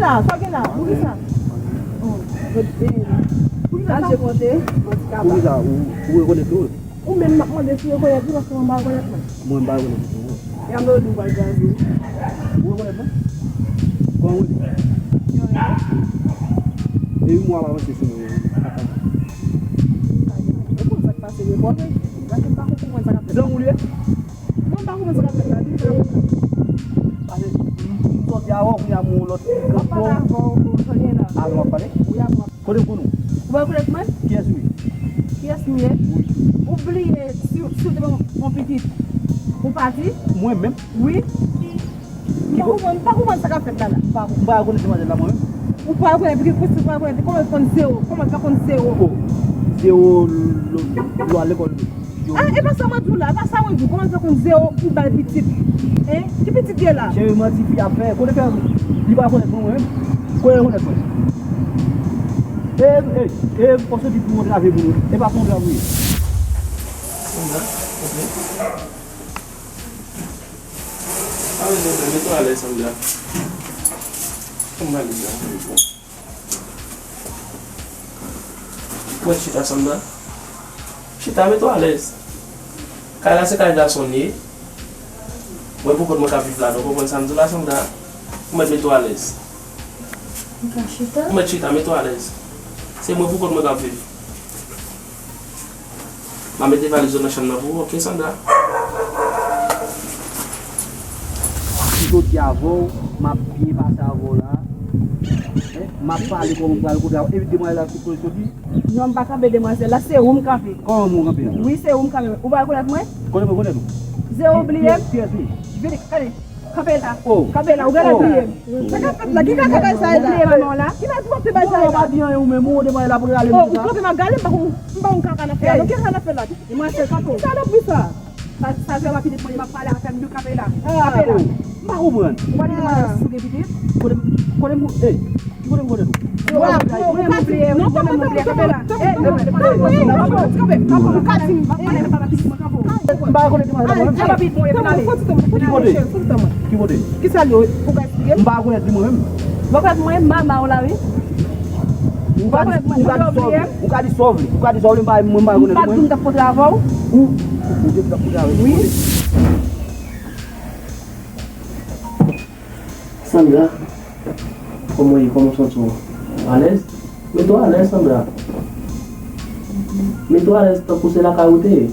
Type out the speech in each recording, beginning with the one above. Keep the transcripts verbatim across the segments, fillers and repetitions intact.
Sa, sa w gen la? Poukisa? Oh, poukisa sa w pote? Poukisa ou, ou rekonèt tou? Ou menm m ap mande si w rekonèt li, paske mwen m pa rekonèt mwen. Mwen m pa rekonèt mwen tou. E ap di w pral kraze. Ou rekonèt mwen? Kòman ou ye? E yon mwa pa panse sou mwen. Ou konn sa k pase, men bon, men, paske m pa konprann sa k ap fèt. Zanmi w li ye? Mwen pa konprann sa k ap fèt la, di m sa k ap fèt la. Pase, m, m sòti avè w, kounye a m wè yon lòt nèg. M ap pale avè w, kounye a la. A, nou ap pale? Wi, avè w. Kote m konn ou? Ou pa rekonèt mwen? Kiyès ou ye? Kiyès m ye? Wi. Ou bliye si, si w te ban m yon pitit, ou pa di? Mwen menm? Wi. M pa konprann, m pa konprann sa k ap fèt la, la. M pa, m pa rekonèt demwazèl la, mwen menm. Ou pa rekonèt, pitit, ou pa rekonèt, kòman l konn zewo? Kòman l fè konn zewo? Oh, zewo, lè, lè w al lekòl. Ah, e pa sa mwen di w la, e pa sa mwen di w. Kòman l fè konn zewo pou bal pitit? Hein? Ki pitit ye la? Cheri, manti fi ap fè. Kote fè li pa konèt mwen, mwen menm? Kote l konèt mwen? E, e, e, fò soti pou montre avè pou nou. E pa fon gravouye. Sandra, ok. Pa bezwen pè, mete w alèz, Sandra. Kòman valiz la? Mwen chita, Sandra. Chita, mete w alèz. Kay la se kay gason li ye. Mwen poukont mwen k ap viv ladan, w konprann sa m di w la, Sandra? Ou mèt mete w alèz. M ka chita? Ou mèt chita, mete w alèz. Se mwen poukont mwen k ap viv. M a mete valiz yo nan chanm nan pou ou, ok, Sandra? M soti avè w, m ap byen pase avè w la. Eh, m ap pale kòman m pral kote a, epi demwazèl la sou kote soti. Non, m pa kanpe demwazèl la, se ou m kanpe. Kòman ou kanpe a? Wi, se ou m kanpe. Ou pa rekonèt mwen? Kote mwen rekonèt ou? Zewo bliye m. Kiyès li? Vini, ale. Kanpe la. Oh. Kanpe la, ou genlè bliye m. Sa k ap fèt la? Ki kaka bay sa la? Ou bliye manman w la? Ki lè pou w ap te bay sa la? Ou pa di anyen ou menm, ou demwazèl la pou rale. Oh, ou kanpe, m ap gade, m pa konn, m pa konn kaka n ap fè la. Non, ki kaka n ap fè la? E mwen sèl kanpe w. Ki salopri sa? Sa, sa fè rapid mwen, m ap pale avè m, nou kanpe la. Kanpe la. M pa konprann. Ou pa di demwazèl sou gen pitit? Kote, kote m, ey, ki kote m konnen nou? Ou pa bliye, ou pa bliye, kanpe la. Ey, kanpe, kanpe, kanpe, kanpe. M pa rekonèt demwazèl la mwen menm. Ki kote? Ki kote? Ki sa l ye? Ou ka eksplike m? M pa rekonèt li mwen menm. Ou pa rekonèt mwen, mama w la, wi. Ou ka di, ou ka di sòv li. Ou ka di sòv li. Ou ka di sòv li, m pa, mwen m pa rekonèt mwen. M pa di m t ap kontre avè w. Ou, ou di m t ap kontre avè w. Wi. Sandra, kòman w ye? Kòman w santi w? Alèz? Mete w alèz, Sandra. Mete w alèz tankou se lakay ou te ye.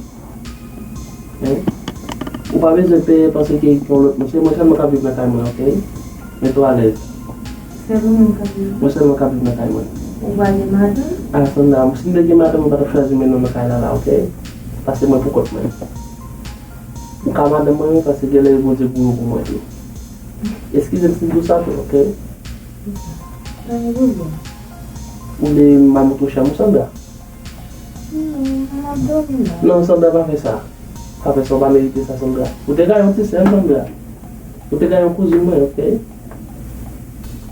Hein? Ou pa bezwen pè paske gen yon lòt moun. Se mwen sèlman k ap viv nan kay mwen, ok? Mete w alèz. Sèl ou menm k ap viv? Mwen sèlman k ap viv nan kay mwen. Ou pa gen madanm? Ah, Sandra, si m te gen madanm, mwen pa t ap chwazi mennen w nan kay la, la, ok? Paske mwen poukont mwen. Ou ka madanm mwen, wi, paske genlè yo poze pou yo pou mwen tou. Eskize m si m di w sa tou, ok? Pa gen pwoblèm. Ou vle m al montre w chanm ou, Sandra? Non, m ap dòmi la. Non, Sandra, pa fè sa. Pa fè sa, ou pa merite sa, Sandra. Ou te ka yon ti sè m, Sandra. Ou te ka yon kouzin mwen, ok?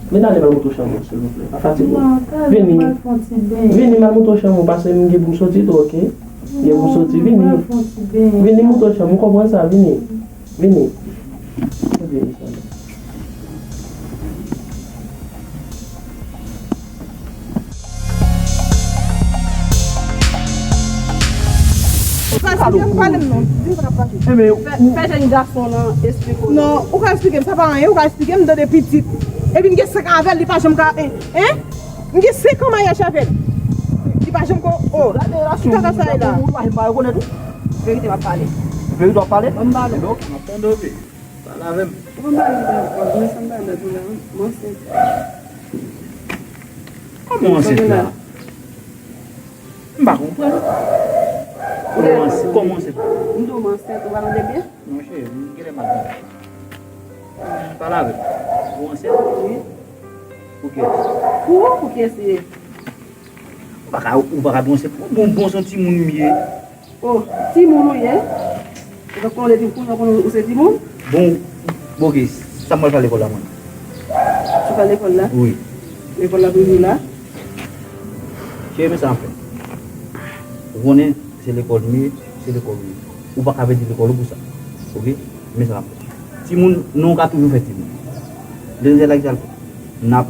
Vin ale m al montre w chanm ou, silvouplè. Pa fatige w. Non, talè m al fè yon ti beny. Vini. Vini, m al montre w chanm ou, paske m gen pou m soti tou, ok? M gen pou m soti, vini. Non, m al fè yon ti beny. Vini, m montre w chanm ou, konprann sa, vini. Vini. Vini, Sandra. Ou ka eksplike m, pale m non. Di m sa k ap pase. Fè, fè jèn gason lan eksplike w. Non, ou ka eksplike m, sa pa anyen, ou ka eksplike m, m tande pitit. Epi m gen senk an avè l, li pa janm ka, en, en? M gen senk an maryaj avè l. Li pa janm ko, oh. Gade relasyon. Ki kaka sa ye la? Ou pa janm pa rekonèt ou? Verite m ap pale. Verite w ap pale? Ban m pale. Ebyen, ok, m ap tande w, wi. Pale avè m. Ou pa pale, ou pa pale, mwen sa m pale la, m ansent. Kòman w ansent la? M pa konprann. Kòman w ansent? Kòman w ansent? M di w m ansent, ou pa tande byen? Non, cheri, m genlè mal tande. Pale avè m. Ou ansent? Wi. Pou kiyès? Pou ou, pou kiyès li ye? Ou pa ka, ou pa ka di w ansent. Bon, bon, se yon timoun m ye. Oh, timoun ou ye? Ou pa konnen depi kounye a ou konnen ou se timoun? Bon, bon, ok, sa m pral fè lekòl la, mwen? Ou pral lekòl la? Wi. Lekòl la toujou la? Cheri, men sa m ap fè. Ou konnen, se lekòl m ye, se lekòl ou ye. Ou pa ka pèdi lekòl ou pou sa. Ok? Men sa m ap fè. Timoun, non, ou ka toujou fè timoun. Demoiselle la ki sa l fè? N ap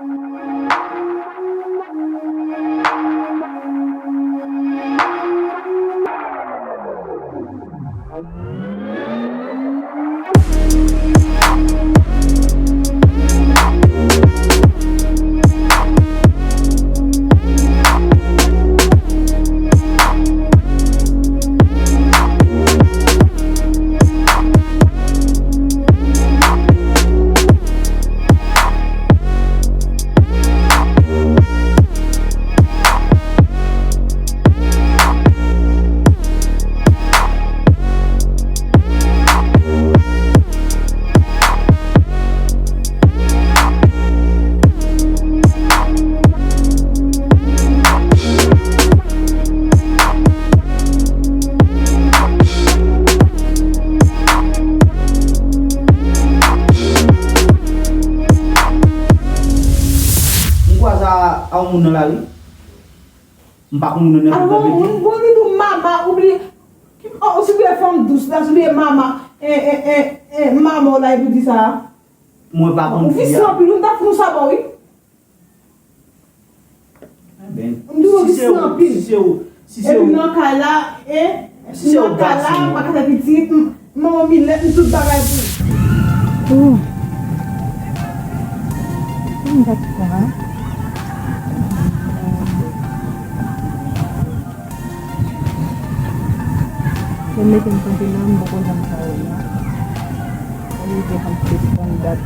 Yon moun nan lari. M pa konn moun nan. Alò, moun, moun li di w mama, ou bliye. Oh, si w bliye fanm dous la, si w bliye mama, eh, eh, eh, eh, mama w la, epi w di sa. Mwen pa konn fi a. Ou visye anpil, wi, m t ap fè yon sa ba w, wi. M di w visye anpil. Si se ou, si se ou. Epi nan kay la, eh, si se ou gason. Nan kay la, m pa ka fè pitit, m, Manman Milèt, m tout bagay pou ou. Ou. M pa t konn. Yo mete m kanpe la, m poko janm ka wè l non. Mwen rive konn plis konn dat.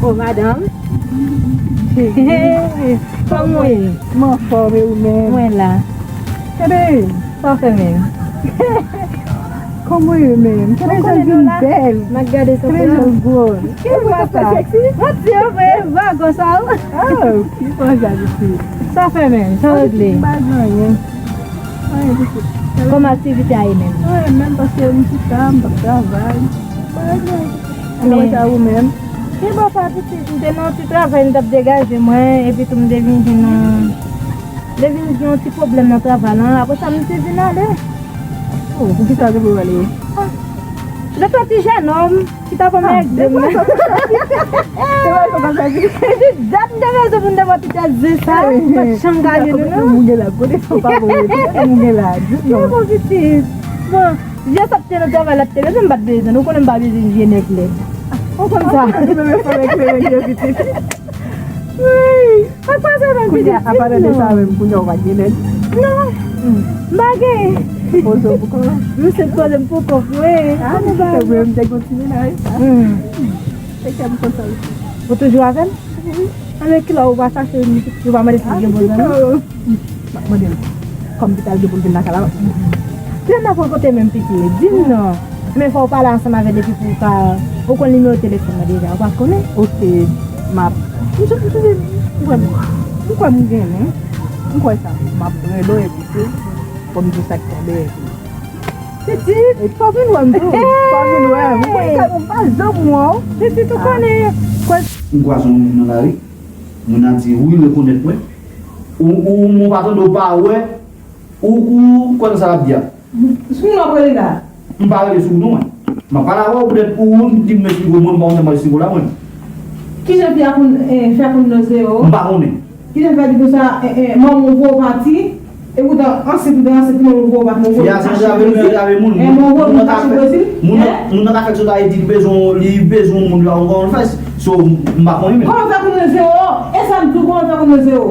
O madanm. Kòman w ye? M anfòm, e ou menm? Mwen la. Tande. Sa w fè menm? Kòman w ye menm? Tande jan l vin bèl. M ap gade sa. Tande jan l gwo. Ki vwa sa? Mwen di w vre, vwa gwo sa w. Ah, ki vwa sa, pitit? Sa w fè menm? Sa w regle? M pa gen anyen. Anyen ditou. Kòman aktivite a ye menm? Anyen menm, paske m chita, m p ap travay. M pa regle anyen. Kòman sa ou menm? Ki bò sa, pitit? M te nan yon ti travay, m t ap degaje mwen, epi tou m te vin jwenn yon, m te vin jwenn yon ti pwoblèm nan travay lan. Apre sa, m te vin ale. Oh, poukisa w te pou ale? Ah, lè t yon ti jènòm ki t ap anmède m. Se vre, se vre, se vre. Se vre, se vre. Epi dat m te bezwen pou m te pran ti tèt zen sa, m pa t janm gade nou, non. Kote moun gen la? Kote fanm pa voye? Kote moun gen la? Di m non. Ki bon, pitit? Bon, vye sa k te nan travay la, t te bezwen, m pa t bezwen l. Ou konnen m pa bezwen vye nèg lèd. Ou konn sa. Ou pa bezwen fè nèg lèd, pitit. Wi, pa pase nan pitit. Kounye a, apare de sa menm, kounye a ou pa gen nèg? Non. M pa gen. Poze w pou kò w? M se poze m pou kò m, wi. Ah, se vre, m te gen yon ti mennaj. Hmm. Se kè m kontan. Ou toujou avè l? Wi. Anben, kilè ou pa chache, ou pa mande si l gen bon zanmi? M ap mande l. Kòm li t al gen pou l vin lakay la, m ap mande l. Kilè n ap rankontre menm, pitit? Di m non. Men fò w pale ansanm avè l epi pou w ka, ou konn nimewo telefòn nan deja, ou pa konnen? Ok, m ap, m sou, m sou, m kwè m, m kwè m gen, men. M kwè sa. M ap rele w epi tou, pou m di sa k tonbe epi. Pitit. E pa vin wè m tou. Pa vin wè m. Ou pa, ou pa janm wè w. Pitit, ou konnen. M kwaze yon moun nan lari. Moun nan di, wi, rekonèt mwen. Ou, ou, ou pa tande, ou pa wè. Ou, ou kwè nan sa l ap di a. Sou moun w ap rele la? M pa rele sou non, mwen. M ap pale avè w poutèt ou, ou di m eksplike w, mwen, m pa konn sa m pral eksplike w la, mwen. Kijan fi a konn, eh, fè konn nan zewo? M pa konnen. Kijan fè di konsa, eh, eh, manman w voye w pati, e poutan ansent, ou te ansent, manman w voye w pati, manman w voye w kache Brezil. Eh, manman w voye w kache Brezil. Moun nan, moun nan ka fèk sot Ayiti, li bezwen, li bezwen moun la ankò, l fè, so, m pa konnen menm. Kòman fè konn nan zewo? E sa m di w, kòman fè konn nan zewo?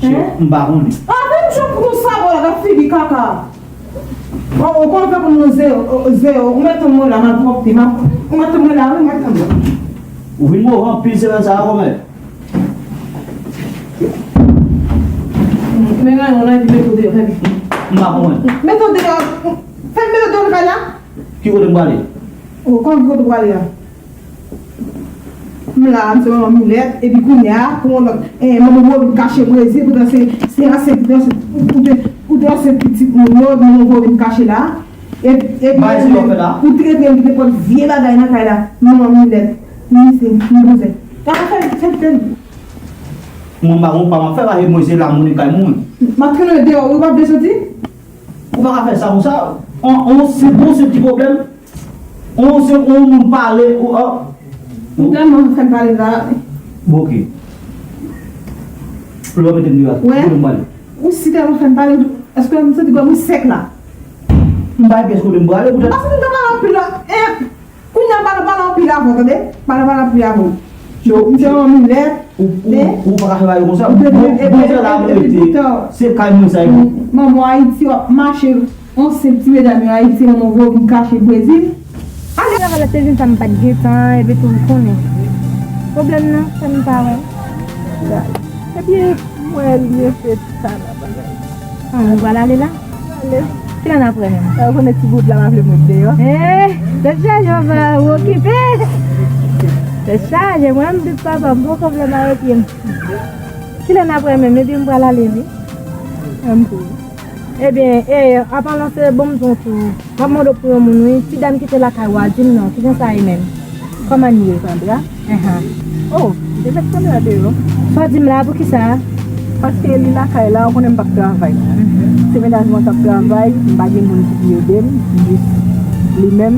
Hein? M pa konnen. Ah, men m jwenn pou nou sa, bò la, gad figi kaka. Oh, oh, kòman fè konn nan zewo, oh, zewo, ou mèt tann mwen la, malpwòpte, ou mèt tann mwen la, wi, ou mèt tann mwen. Ou vin move anpil semèn sa a, kòmè. Men gade, yon lè di mete w deyò, fè piti. M pa konprann. Mete w deyò, fè m mete w deyò nan kay la. Ki kote m prale? Oh, kòman ki kote w prale a? M la, m se manman Milèt, epi kounye a, pou yon lòt, eh, manman w vin kache Brezil, poutan se, se ansent, ou te, ou te ansent pitit moun yo, manman w vin kache la. Epi, epi, ou te rete, ou te pot vye bagay nan kay la, manman Milèt, misye, m bouzen. Kaka fè, fè, fè. Mwen, m pa gon pa m ap fè, paske mwen se la moun kay mwen. M ap trennen w deyò, wi, w pa vle soti? Ou pa ka fè sa konsa. On, on, se bon, se ti pwoblèm. On, se on moun pale, ou, ah. Ou tèlman fè m pale la. Bon, ok. Lè w mete m deyò, kote m pale? Ou si tèlman fè m pale, èske m santi kò m sèk la? M pa gen pyès kote m prale, poutèt. Paske m te pale anpil la. Eh, Kounye a, pa nan pale anpil avè w, tande? Pa nan pale anpil avè w. M se yon milèt, ou, ou, men ou pa ka fè bagay konsa. Bon, bon, fè la pou rete. Se kay mwen sa, e bon. Manman w Ayiti, w ap mache, yon senp ti medam yo Ayiti, manman w voye w vin kache Brezil. Ale. Travay la te vin sa, m pa t gen tan, epi tou, ou konnen. Pwoblèm nan, fè m pa wè. Epi, m wè l, m rete. Sa la bagay. Ah, nou pral ale la? Ale. Kilè n ap wè menm? Sa yo konnen ti bout la, m ap vle met deyò. Eh, tèt chaje, papa, ou okipe. Tèt chaje, mwen, m dout papa, m poko vle mare pye m. Kilè n ap wè menm? Epi m pral ale, wi. Ann tou. Ebyen, e, an palan se bon m di w tou. M ap mande w pou yon moun, wi. Ti dam ki te lakay ou a, di m non. Kijan sa ye menm? Kòman l ye? Sandra? Enhen. Oh, m te met Sandra deyò. Sa w di m la, poukisa? Paske li lakay la, ou konnen m p ap travay. Se mennaj mwen k ap travay, m pa gen moun ki pou ede m, jis li menm.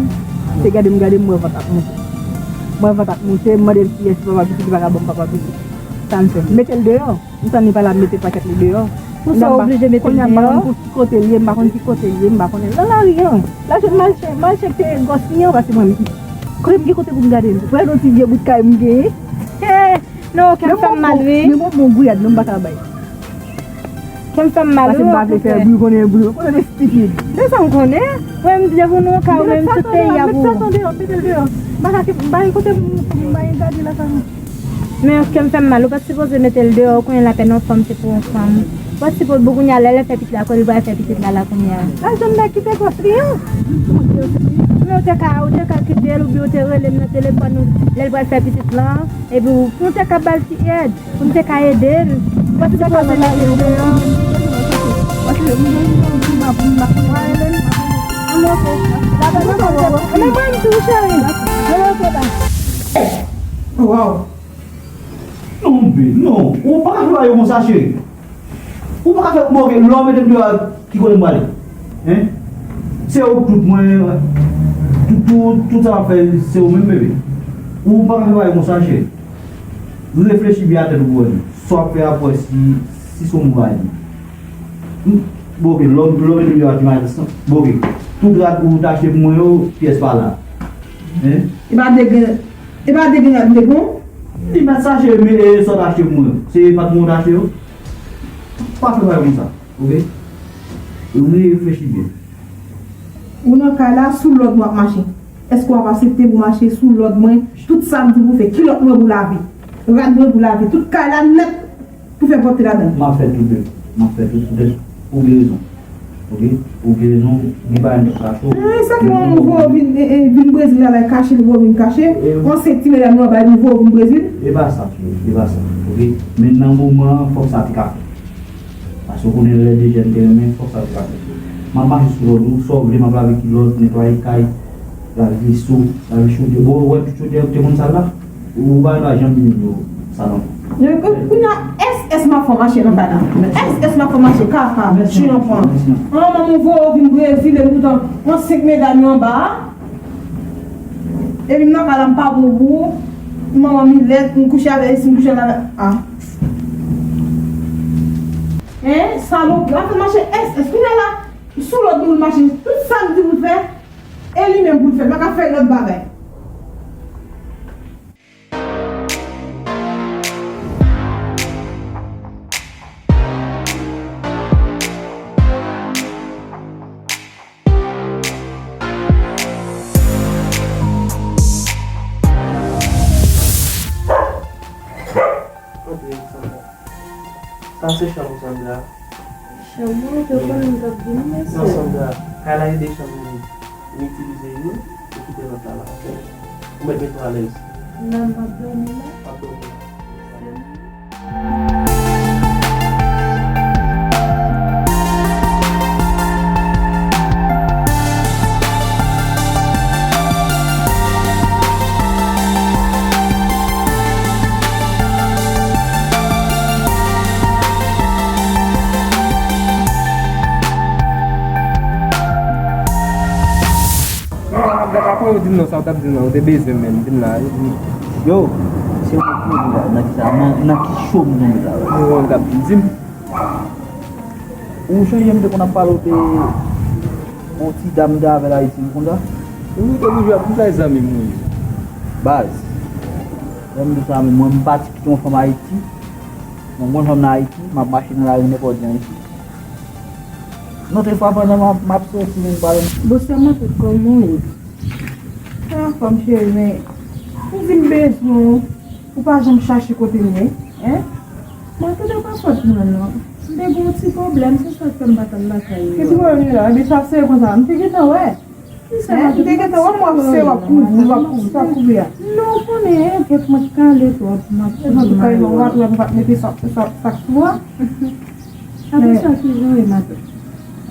Se gade m gade m, m wè vant ap moute. M wè vant ap moute, m mande l kiyès ki papa pitit, li pa ka ban m papa pitit. Sa m fè? M mete l deyò. M tann li pa la, m mete pakèt li deyò. Pou sa w oblije mete l deyò? Kounye a m pa konn pou ki kote l ye, m pa konn ki kote l ye, m pa konnen l nan lari an. L al jwenn malchè, malchè ki te gwòs li an, paske mwen, kote m gen kote pou m gade l? Ou wè yon ti vye bout kay m genyen? Hey! Non, kè m fè m mal, wi. Men bon, bon, gouyad, non, m pa ka bay. Kè m fè m mal, wi. Paske m pa vle fè bri, konnen bri, konnen estipid. Se sa m konnen. Mwen, m di pou nou, ka ou menm tout peyi a pou ou. Met sa deyò, met sa deyò. M pa ka, m pa gen kote pou m, pou m bay gade lakay mwen. Men kè m fè m mal, ou pa t sipoze mete l deyò, ou konnen lapèn yon fanm se pou yon fanm. Ou pa t sipoze, bon, kounye a, lè l fè pitit la, kote l pral fè pitit la, la kounye a. L al jwenn nèg ki te gwòs li an. Men ou te ka, ou te ka kite l, oubyen ou te rele m nan telefòn, ou, lè l pral fè pitit lan, epi ou, ou te ka ba l ti èd, pou m te ka ede l. Ou pa t sipoze mete l deyò. An, oke. Ann mwen tou, cheri. An, oke, bye. Waw. Non, babe, non. Ou pa ka fè bagay yo konsa, cheri. Ou pa ka fè, bon, oke, lè w mete m deyò a, ki kote m prale? Hein? Se ou k tout mwen, tout, tout, tout sa m ap fè, se ou menm, bebe. Ou pa ka fè bagay konsa, cheri. Reflechi byen a tèt ou pou wè. Sa w ap fè a pou wè si, si se yon bon bagay. Hmm? Bon, oke, lè w, lè w mete m deyò a, ti malis lan. Bon, oke. Tout rad ou t achte pou mwen yo, pyès pa la. Hein? E pa de gen, e pa de gen rad m te pran? Li mèt sa, cheri, men, e, sa w t achte pou mwen yo. Se pa t mwen w t achte yo? Pa fè bagay konsa, oke? Reflechi byen. Ou nan kay la, sou lòd mwen w ap mache. Èske w ap aksepte pou w mache sou lòd mwen? Tout sa m di w pou w fè, kilòt mwen pou w lave, rad mwen pou w lave, tout kay la nèt pou w fè pòte ladan l. M ap fè tout, bebe. M ap fè tout, poutèt ou gen rezon. Oke? Ou gen rezon, gen bagay m t ap kache w. Eh, sa ki fè w voye w vin, eh, eh, vin Brezil la, la kache, li voye w vin kache. Yon ansent ti medam yo anba, li voye w vin Brezil. E pa sa, cheri, e pa sa. Oke? Men nan moman an, fòk sa te ka fèt. Paske ou konnen lè de jèn te renmen, fòk sa te ka fèt. M ap mache sou lòd ou, sa w vle, m ap lave kilòt, netwaye kay, lave veso, lave chode. Bon, ou wè tout chode te konn sal la? Ou pa janm vin yo sal ankò. Kounye a, S S m ap fè w mache nan kay la. S S m ap fè w mache kaka, chien an pran. An, manman w voye w vin Brezil, epi poutan, yon senk medam yo anba a. Epi m nan kay la, m pa bon pou ou. Manman Milèt, m kouche avè, si m kouche avè, a. Hein, salopri, ap fè mache S S. Kounye a la, sou lòd li pou l mache, tout sa m di pou l fè, e li menm pou l fè, l pa ka fè lòt bagay. Sa se chanm ou, Sandra. Chanm mwen, ou te konnen m t ap vini, mesye. Non, Sandra, kay la gen de chanm, m itilize youn, ou kite lòt la la, oke? Ou mèt mete w alèz. Nan m ap dòmi la. W ap dòmi la. Apre yo di m non, sa w t ap di m nan, ou te bezwen m menm, vin la, yo di m. Yo, se ou ki la, nan ki sa, nan, nan ki cho m tonbe la? Ou wè m t ap di m. Ou sonje m te konn ap pale w de yon ti dam m te avè l Ayiti, ou konn sa? Ou te toujou ap di sa, zanmi m, wi. Baz, lè m di sa, men mwen, m pati kite yon fanm Ayiti, yon bon fanm nan Ayiti, m ap mache nan lari nenpòt jan isit. Yon lòt fwa, pandan m ap, m ap soti, m pale. Bonswa, Matant, kòman w ye? Sa anfòm, cheri, men m vin bezwen w. Ou pa janm chache kote m ye, en? Mwen, tande, pa fòt mwen, non. M te gen yon ti pwoblèm, se sa k fè m pa t al lakay ou an. Ki ti pwoblèm li la? Epi sa se konsa, m te gentan wè. Hein? M te gentan wè, m wè w ap se w ap kouvri, w ap kouvri sa kouvri a. Non, ou konnen, en, tèt mwen kale twòp, m ap... Epi an tou ka, ou pa t wè m pa t mete sa, sa, sa sou a? Apre sa, ki jan w ye, Matant?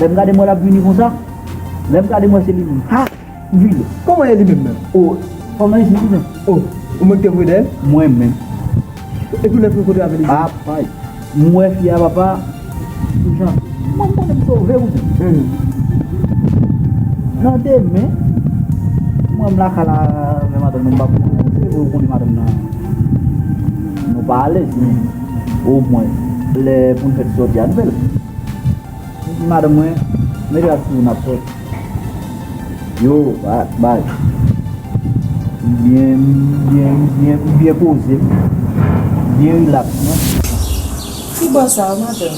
Lè m gade m wè l ap vini konsa. Lè m gade m wè se li menm. Ha! M vire. Kòman e li menm menm? O, fanm nan isit wi menm. O, ou menm ki te voye dèyè l? Mwen menm. Epi w lève kote avè li? Apay. M wè fi a papa. Jan. Mwen m konnen m sove kouzen. Hmm. Nan demen, mwen m lakay la avè madanm mwen, m pa konnen. Se vre ou konnen madanm nan. Nou pa alèz, men omwen, lè pou n fèt sòti a, nou fè l. M di madanm mwen, mete rad sou ou n ap sòti. Yo, ba, bay. M byen, m byen, m byen, m byen poze. M byen rilaks, non. Ki bò sa, madanm?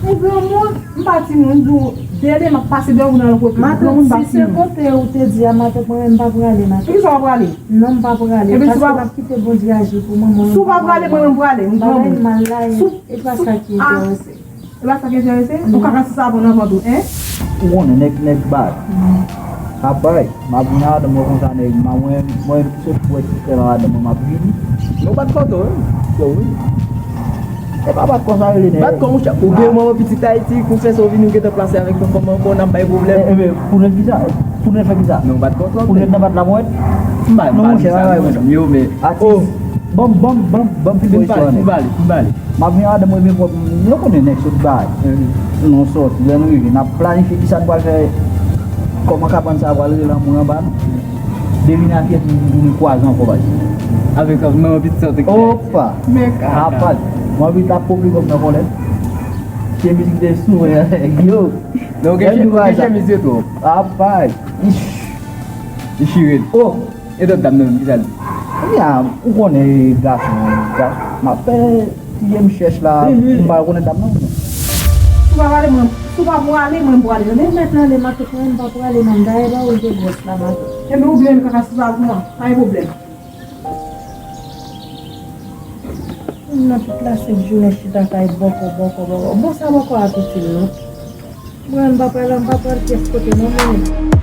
Yon granmoun, m pa timoun, m di w, de lè m ap pase dèyè ou nan yon kote. Granmoun pa timoun. Matant, si se kote ou te di a, matant, mwen menm m pa prale, matant. Poukisa w pa prale? Non, m pa prale. Paske m ap kite Bondye aji pou mwen, mwen menm m pa prale. Si w pa prale, mwen menm m prale, m granmoun. Bagay mal la, e, e pa sa ki enterese. E pa sa ki enterese? Ou kaka sou sa pou nan vant ou, en? Ou konnen, nèg, nèg bay. Apay, m ap vin a madanm mwen konsa, nèg, mwen, mwen, sot wè ki fè nan madanm mwen, m ap vini. Men w bat kò tou, wi. Yo, wi. E pa bat kò sa rele nèg. Bat kò, monchè. Ou gen manman pitit Ayiti, konfèse ou vini, ou gentan plase avèk yon fanm ankò, n ap bay pwoblèm. E, e, men, pou nèg kisa? Pou nèg fè kisa? Non, bat kò twòp. Pou nèg nan bat la mwen? M bay, m pale sa, non, monchè, m yo, men. Atis. Oh. Ban m, ban m, ban m, ban m pi bon istwa, nèg. M pale, m pale. M ap vin a madanm mwen, men pwòp, yo konnen nèg sot bay. Mhm. Nou sòti, lè nou rive, n ap planifye kisa n pral fè, kòman kabann sa a pral rele anmwe anba nou. Devine ak kiyès nou, nou kwaze ankò, baz. Avèk, avèk manman pitit sa w te gen. Opa! Men kaka. Apay, mwen vin ap pope kòb nan kòlèt. Chemiz ki te sou mwen, yo. Men ou gen, ou gen chemiz yo twòp. Apay, ich. Dechire. Oh! E lòt dam nan menm, kisa l di? Ebyen, ou konnen gason, gason, m ap fè ti je m chèch la, mhm, m pa rekonèt dam nan, non. Si w pa prale, mwen, si w pa prale, mwen m prale, tande? Ou mèt ale, matant, mwen m pa prale, non, dayè ba ou de gwòs la, matant. Ebyen, ou byen kaka sou sa pou mwen, pa gen pwoblèm. Moun nan tout la senk jounen chita kay bòkò, bòkò, bòkò. Bon, sa bòkò a ap itil nou? Mwen, m pa pral, m pa pral pyès kote non, mwen.